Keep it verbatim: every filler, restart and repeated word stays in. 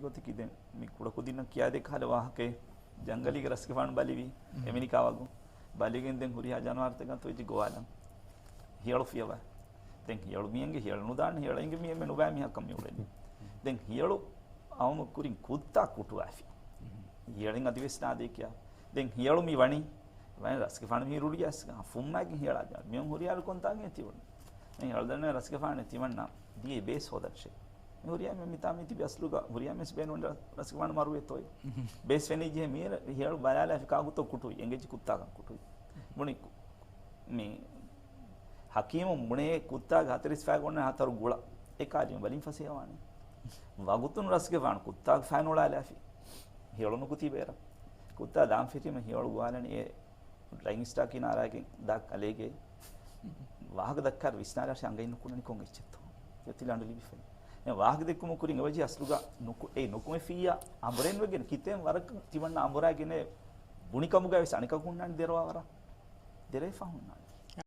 ގޮތަކީ ދެން މި ކުޑަކުދިންނަށް ކިޔާދޭ ކަހަލަ ވާހަކައެއް. ޖަންގަލީގެ ރަސްގެފާނު ބަލިވި އެމިނިކާ ވަގު. ބަލިގެން ދެން ހުރިހާ ޖަނަވާރުތަކަށް ތޮއްޖި ގޮވާލަން. ހިޔަޅު ފިޔަވާ. ދެން ހިޔަޅު މިއެނގެ ހިޔަޅު ނުދާން ހިޔަޅައިންގެ މި އެންމެ ނުބައި މީހަކަށް މި އުޅެނީ. ދެން ހިޔަޅު އައުމު ކުރިން ކުއްތާ ކުޓުވާފި. ހިޔަޅިން އަދިވެސް ނާދޭ ކިޔާ. ދެން ހިޔަޅު މި ވަނީ. ވަނީ ރަސްގެފާނު މި ރުޅިއަސް ފުންމާގެން ހިޔަޅާ މިއޮން ހުރިހާ ކޮންތާގެ ތިވަން. ދެން ހިޔަޅު ދަންނަ ރަސްގެފާނެ ތިމަންނާ ދިޔަ ބޭސް ހޯދަށޭ. މި ހުރިހާ މި މިތާ މި ތިބި އަސްލުގަ ހުރިހާ މިސް ބޭނުން ރަސްގެފާނު މަރުވެ ތޮއި. ބޭސް ފެނި ޖެހެ މި ހިޔަޅު ބަލާލާފި ކާކުތޯ ކުޓުވި. އެނގެޖި ކުއްތާކަން ކުޓުވި. ބުނި މި ހަކީމު ބުނޭ ކުއްތާގެ ހަތަރިސް ފައި ގޮންނަ ހަތަރު ގުޅަ. އެ ކާލިމަ ބަލިން ފަސޭހަވާނެ. ވަގުތުން ރަސްގެފާނު ކުއްތާގެ ފައި ނުޅާލާފި. ހިޔަޅު ނުކުތީ ބޭރަށް. ކުއްތާ ދާން ފެށީމަ ހިޔަޅު ގޮވާލަނީ އެ ޑްރައިވިން ސްޓާކީ ނާރާގެން ދާ ކަލޭގެ ވާހަކަ ދައްކާ ވިސްނާލާށި އަނގައިން ނުކުންނަނީ ކޮން އެއްޗެއްތޯ. ތިލަނޑު ލިބިފައި. ދެން ވާހަކަ ދެއްކުމު ކުރިން އެވަޖި އަސްލުގަ ނުކު-، އެ ނުކުމެފިއްޔާ އަނބުރެން ވެގެން ކިތެން ވަރަކަށް ތިމަންނަ އަނބުރާގެނެ ބުނިކަމުގަ ވެސް އަނެކަކު ހުންނާނެ ދެރަވާ ވަރަށް. ދެރަވެފަ ހުންނާނެ.